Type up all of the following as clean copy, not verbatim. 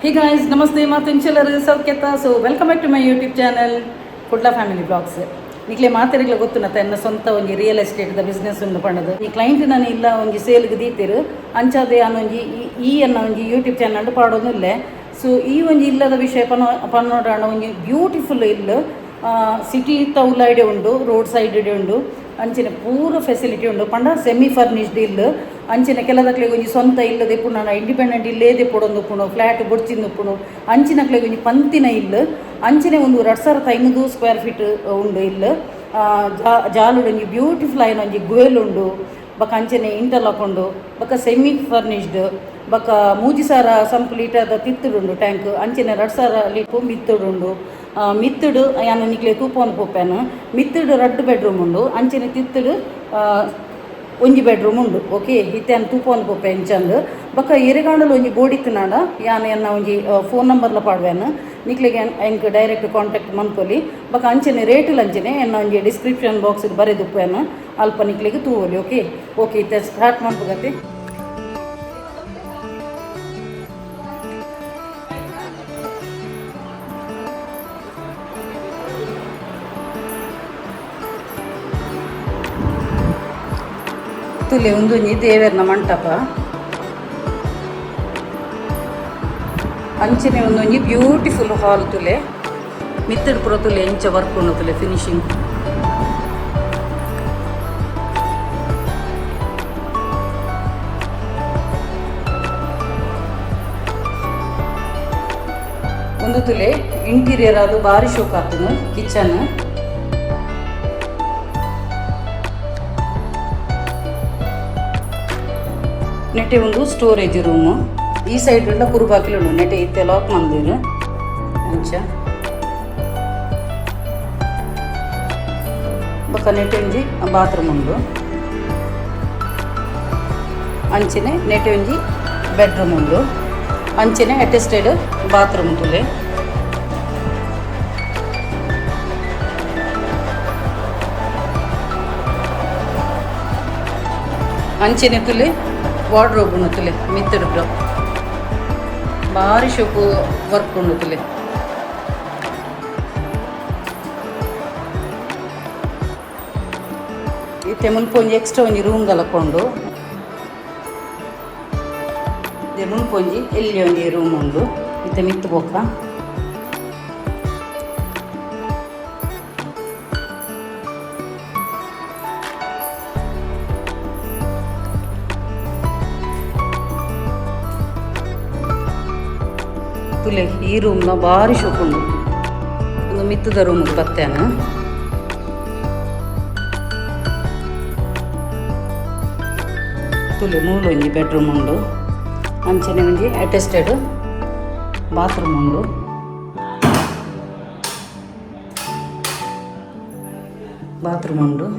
Hey guys, namaste ಮಾತೆಂಚಲರು ಸೌಖ್ಯತ. So welcome back to my YouTube channel Kudla family blogs. ನಿಕ್ಲೆ ಮಾತೆರೆಗ್ಲ ಗೊತ್ತುನತ, ಎನ್ನ ಸ್ವಂತ ಒಂಜಿ ರಿಯಲ್ ಎಸ್ಟೇಟ್ the business ಉಂಡು ಪಂಡದು. ಈ ಕ್ಲೈಂಟ್ ನಾನು ಇಲ್ಲ ಒಂಜಿ ಸೇಲ್ಗೆ ದೀತಿರು. ಅಂಚಾದೆ ಯಾನ್ ಒಂಜಿ ಈ ಈ ಎನ್ನ ಒಂಜಿ ಯೂಟ್ಯೂಬ್ ಚಾನಲ್ ಪಾಡೋದಿಲ್ಲ. ಸೊ ಈ ಒಂಜಿ ಇಲ್ಲದ ವಿಷಯ ಪನೋ ಪನ್ನೋಡಾಣ, ಒಂಜಿ ಬ್ಯೂಟಿಫುಲ್ ಇಲ್ಲು, ಸಿಟಿ ತೌಲಾಯ್ಡೆ ಉಂಡು, ರೋಡ್ ಸೈಡ್ ಉಂಡು. ಅಂಚಿನ ಪೂರ ಫೆಸಿಲಿಟಿ ಉಂಡು ಪಂಡ ಸೆಮಿ ಫರ್ನಿಶ್ಡ್ ಇಲ್ಲು. ಅಂಚಿನ ಕೆಲದಕ್ಲೆಗ್ ಒಂಜಿ ಸ್ವಂತ ಇಲ್ಲು ದೆಪ್ಪುನ, ಇಂಡಿಪೆಂಡೆಂಟ್ ಇಲ್ಲೇ ದೆಪ್ಪೊಡೊಂದು ಉಪ್ಪುಂಡು, ಫ್ಲ್ಯಾಟ್ ಬೊಡ್ಚಿಂದು ಉಪ್ಪುಂಡು, ಅಂಚಿನಕ್ಲೆಗ್ ಒಂಜಿ ಪಂತಿನ ಇಲ್ಲು. ಅಂಚಿನ ಒಂದು 2500 ಸ್ಕ್ವೇರ್ ಫೀಟ್ ಉಂಡು ಇಲ್ಲು. ಜಾಲುಡು ಒಂಜಿ ಬ್ಯೂಟಿಫುಲ್ ಆಯಿನ ಒಂಜಿ ಗುವೆಲ್ ಉಂಡು. ಬೊಕ ಅಂಚನೆ ಇಂಟರ್ಲಾಕ್ ಉಂಡು. ಬೊಕ ಸೆಮಿ ಫರ್ನಿಶ್ಡ್. ಬೊಕ 3000 ಸಂಪ್ ಲೀಟರ್ದ ತಿತ್ತುಡುಂಡು ಟ್ಯಾಂಕ್. ಅಂಚನೆ 2000 ಲೀಟರ್ ಮಿತ್ತುಡುಂಡು. ಮಿತ್ತುಡು ಯಾನ್ ನಿಕ್ಲೆ ತೂಪೊಂದು ಪೋಪೆನು. ಮಿತ್ತುಡು ರಡ್ಡ್ ಬೆಡ್ರೂಮ್ ಉಂಡು. ಅಂಚನೆ ತಿತ್ತುಡು ಒಂಜಿ ಬೆಡ್ರೂಮ್ ಉಂಡು. ಓಕೆ, ಇತ್ತೆ ಯಾನ್ ತೂಪೊಂದು ಪೋಪೆ ಇಂಚಂದು. ಬೊಕ ಎರೆಗಾಂಡಲ ಒಂಜಿ ಬೋಡಿತ್ತಿನಾಡ ಯಾನ್ ಎನ್ನ ಒಂಜಿ ಫೋನ್ ನಂಬರ್ಲ ಪಾಡ್ವೆನು. ನಿಕ್ಲೆಗ್ ಎಂಕ್ ಡೈರೆಕ್ಟ್ ಕಾಂಟ್ಯಾಕ್ಟ್ ಮನ್ಪೊಲಿ. ಬೊಕ ಅಂಚನೆ ರೇಟ್ ಅಂಚನೆ ಎನ್ನ ಒಂಜಿ ಡಿಸ್ಕ್ರಿಪ್ಷನ್ ಬಾಕ್ಸ್ ಬರೆದುಪ್ಪೆನು, ಅಲ್ಪ ನಿಕ್ಲೆಗ್ ತೂವೊಲಿ. ಓಕೆ ಓಕೆ, ಇತ್ತೆ ಸ್ಟಾರ್ಟ್ ಮನ್ಪುಗತೆ. ತುಲೆ, ಉಂದೊಂಜಿ ದೇವೆರ್ನ ಮಂಟಪ. ಅಂಚನೆ ಒಂದೊಂಜಿ ಬ್ಯೂಟಿಫುಲ್ ಹಾಲ್ ತುಲೆ. ಮಿತ್ತಡ್ ಪೂರ ತುಲೆ, ಎಂಚ ವರ್ಕ್ ಉಂಡು ತುಲೆ, ಫಿನಿಶಿಂಗ್. ಒಂದು ತುಲೆ, ಇಂಟೀರಿಯರ್ ಅದು ಬಾರಿ ಶೋಕ್ ಆತುನು. ಕಿಚನ್. ನೆಟೆ ಒಂದು ಸ್ಟೋರೇಜ್ ರೂಮ್. ಈ ಸೈಡ್ ಉಂಡ ಕುರುಬಾಕಿಲು ಉಂಡು. ನೆಟೆ ಇತ್ತೆ ಲಾಕ್ ಮಂದಿರು ಅಂಚ. ಬೊಕ ನೆಟೆ ಒಂಜಿ ಬಾತ್ರೂಮ್ ಉಂಡು. ಅಂಚನೆ ನೆಟೆ ಒಂಜಿ ಬೆಡ್ರೂಮ್ ಉಂಡು. ಅಂಚನೆ ಅಟೆಸ್ಟೆಡ್ ಬಾತ್ರೂಮ್ ತುಲೆ. ಅಂಚನೆ ತುಲೆ, ವಾರ್ಡ್ರೋಬ್ ಉಂಡು ತುಲೆ. ಮಿತ್ತಡು ಬ್ರೋ ಬಾರಿ ಶೋಕು ವರ್ಕ್ ಉಂಡು ತುಲೆ. ಇತ್ತೆ ಮುಲ್ಪ ಒಂಜಿ ಎಕ್ಸ್ಟ್ರಾ ಒಂಜಿ ರೂಮ್ ದಲಕೊಂಡು. ಮುಲ್ಪ ಒಂಜಿ ಎಲ್ಲಿ ಒಂಜಿ ರೂಮ್ ಉಂಡು. ಇತ್ತೆ ಮಿತ್ತು ಬೋಕ. ತುಲೆ, ಈ ರೂಮ್ನ ಬಾರಿ ಶೋಕು ಉಂಡು. ಒಂದು ಮಿತ್ತದ ರೂಮ್ ಬತ್ತೇನ. ತುಲೆ, ಮೂಲು ಒಂಜಿ ಬೆಡ್ರೂಮ್ ಉಂಡು. ಅಂಚನೆ ಒಂಜಿ ಅಟೆಸ್ಟೆಡ್ ಬಾತ್ರೂಮ್ ಉಂಡು. ಬಾತ್ರೂಮ್ ಉಂಡು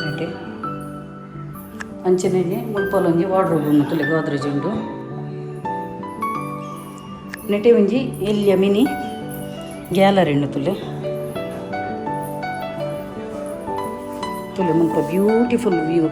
ನೆಟೆ. ಅಂಚನೆ ಮುಲ್ಪಲ ಒಂಜಿ ವಾರ್ಡ್ರೋಬ್ ಉಂಡು ತುಲೆ, ಗೋದ್ರೇಜ್ ಉಂಡು. ನೆಟೆ ಒಂಜಿ ಎಲ್ಯ ಮಿನಿ ಗ್ಯಾಲರಿ ಉಂಡು ತುಲೆ. ತುಲೆ, ಮುಲ್ಪ ಬ್ಯೂಟಿಫುಲ್ ವ್ಯೂ.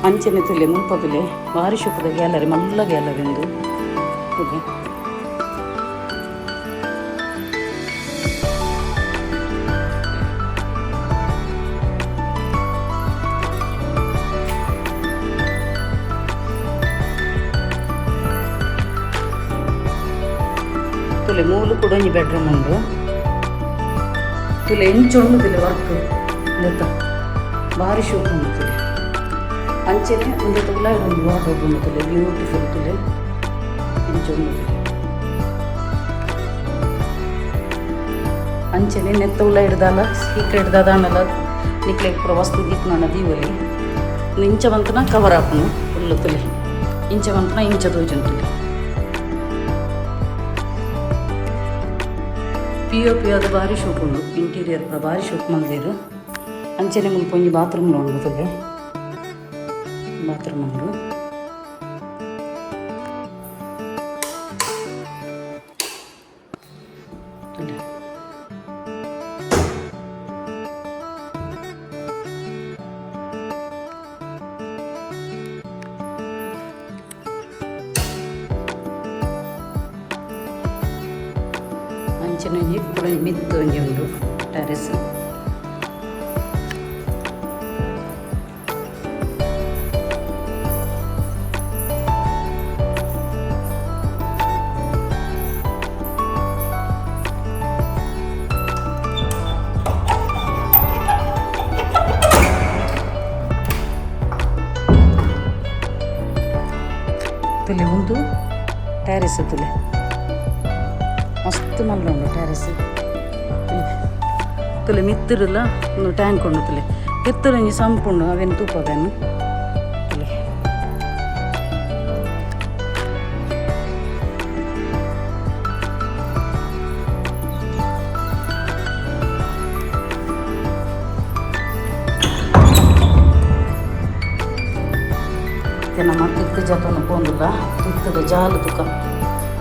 ಅಂಚನೆ ತುಲೆ, ಮುಲ್ಪ ತುಲೆ, ಬಾರಿ ಶೋಕುದ ಗ್ಯಾಲರಿ, ಮಲ್ಲ ಗ್ಯಾಲರಿ ಉಂದು ತುಲೆ. ತುಲೆ, ಮೂಲು ಕೂಡ ಒಂಜಿ ಬೆಡ್ರೂಮ್ ಉಂಡು. ತುಲೆ, ಎಂಚ ಉಂಡು ತುಲೆ ವರ್ಕ್ ನೆತ್ತ, ಬಾರಿ ಶೋಕು ಉಂಡು ತುಲೆ. ಅಂಚನೆ ಒಂದು ತುಲಾಯಿಡ್ ಒಂಜಿ ವಾರ್ಡ್ರೋಬ್ ಉಂಡು ತುಲೆ, ಬ್ಯೂಟಿಫುಲ್. ತುಲೆ, ಇಂಚ ಉಂಡು ತುಲೆ. ಅಂಚನೆ ನೆತ್ತ ಉಲಾಯಿಡ್ದಾಲ ಸೀಕ್ರೆಟ್ ದಾದಾಂಡಲ ನಿಕ್ಲೆಗ್ ಪೂರ ವಸ್ತು ದೀಪುನ ದೀವೊಲಿ. ಇಂಚ ಮಂತನ ಕವರ್ ಆಪುಂಡು ಫುಲ್ಲು ತುಲೆ. ಇಂಚ ಮಂತನ ಇಂಚ ತೋಜುಂಡು ತುಲೆ. ಪಿಒಪಿ ಅದು ಬಾರಿ ಶೋಕು ಉಂಡು. ಇಂಟೀರಿಯರ್ ಪೂರ ಬಾರಿ ಶೋಕು ಮಲ್ದೆರ್. ಅಂಚನೆ ಮುಲ್ಪ ಒಂಜಿ ಬಾತ್ರೂಮ್ ಉಂಡು ತುಲೆ, ಬಾತ್ರೂಮ್ ಉಂಡು. ತೂಲೆ. ಅಂಚನೆ ಒಂಜಿ ಪೂರ ಮಿತ್ತ್ ಒಂಜಿ ಉಂಡು ಟೆರೆಸ್. ತುಲೆ, ಉಂದು ಟೆರೆಸ್ ತುಲೆ. ಮಸ್ತ್ ಮಲ್ಲ ಉಂಡು ಟೆರೆಸ್. ತುಲೆ, ಮಿತ್ತುಡುಲ ಒಂದು ಟ್ಯಾಂಕ್ ಉಂಡು ತುಲೆ. ತಿರ್ತುಡು ಒಂಜಿ ಸಂಪ್ ಉಂಡು, ಅವೇನು ತೂಪವೇನು ತುಲೆ. ಇತ್ತೆ ನಮ್ಮ ತಿರ್ತು ಜತೊಂದು ಪೋಂದುಲ್ಲ. ತಿರ್ತುದ ಜಾಲು ತುಕ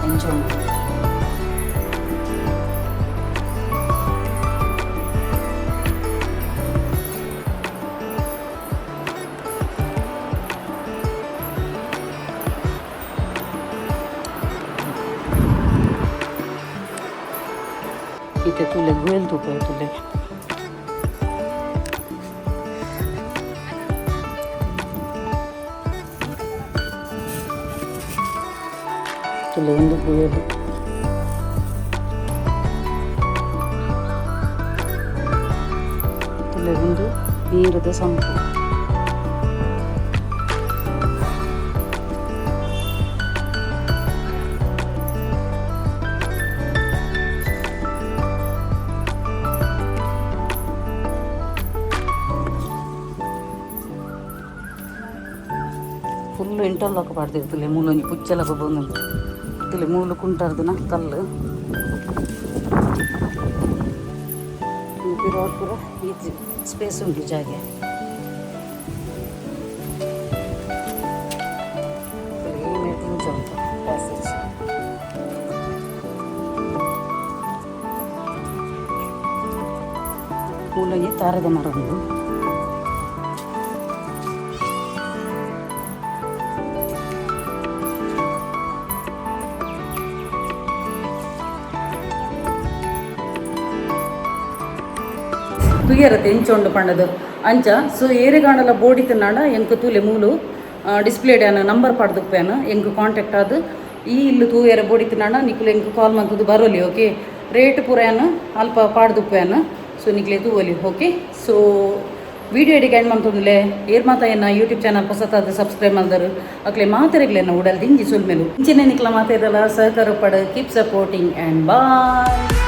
ಎಂಚ ಉಂಡು. ಇತ್ತೆ ತೂಲೆ, ಗುವೆಲ್ ತೂಪ ತೂಲೆ. ತೂಲೆ, ಒಂದು ಗುವೆಲ್. ತೂಲೆ, ಒಂದು ನೀರದ ಸಂಪು. Full interlock ಪಾಡ್ದಿರ್ತಲೆ. ಮೂಲೊಂಜಿ ಪುಚ್ಚಲಕ ಬಂದು ತುಲೆ. ಮೂಲು ಕುಂಟಾರ್ದನ ಕಲ್ಲು ಪಿರೋಡ್ ಪೂರ ಈಜಿ ಸ್ಪೇಸ್ ಉಂಟು ಜಾಗೆ. ತುಲೆ, ಈ ಮೇಟ್ ಇಂಚ ಉಂಟು ಪ್ಯಾಸೇಜ್. ಮೂಲೊಂಜಿ ತಾರದ ಮರ ಉಂಡು. ತುಯರತೆ ಎಂಚ ಉಂಡು ಪಂಡದು ಅಂಚ. ಸೊ ಏರೆಗಾಂಡಲ ಬೋಡಿ ತಿನ್ನಾಂಡ ಎಂಕ್ ತೂಲೆ, ಮೂಲು ಡಿಸ್ಪ್ಲೇ ಯಾನ್ ನಂಬರ್ ಪಾಡ್ದುಪ್ಪೇನು. ಎಂಕ್ ಕಾಂಟ್ಯಾಕ್ಟ್ ಆದ್ ಈ ಇಲ್ಲು ತೂಯರ ಬೋಡಿ ತಿನ್ನಾಂಡ ನಿಕುಲು ಎಂಕ್ ಕಾಲ್ ಮಂತುದು ಬರೋಲಿ. ಓಕೆ, ರೇಟ್ ಪೂರ ಯಾನ್ ಅಲ್ಪ ಪಾಡ್ದುಪ್ಪೇನು. ಸೊ ನಿಕ್ಲೆ ತೂವೊಲಿ. ಓಕೆ, ಸೊ ವಿಡಿಯೋ ಎಡಿಗೆ ಎಂಡ್ ಮಂತೊಂದುಲ್ಲೆ. ಏರ್ ಮಾತ ಎನ್ನ ಯೂಟ್ಯೂಬ್ ಚಾನಲ್ ಪೊಸತಾದ್ ಸಬ್ಸ್ಕ್ರೈಬ್ ಮಲ್ದರು ಅಕ್ಲೆ ಮಾತೆರೆಗ್ಲೆನ ಉಡಲ್ ದಿಂಜಿ ಸೊಲ್ಮೆಲು. ಇಂಚಿನ ನಿಕ್ಲ ಮಾತೆರೆಲ ಸಹಕಾರ ಪಡ. Keep supporting and boy.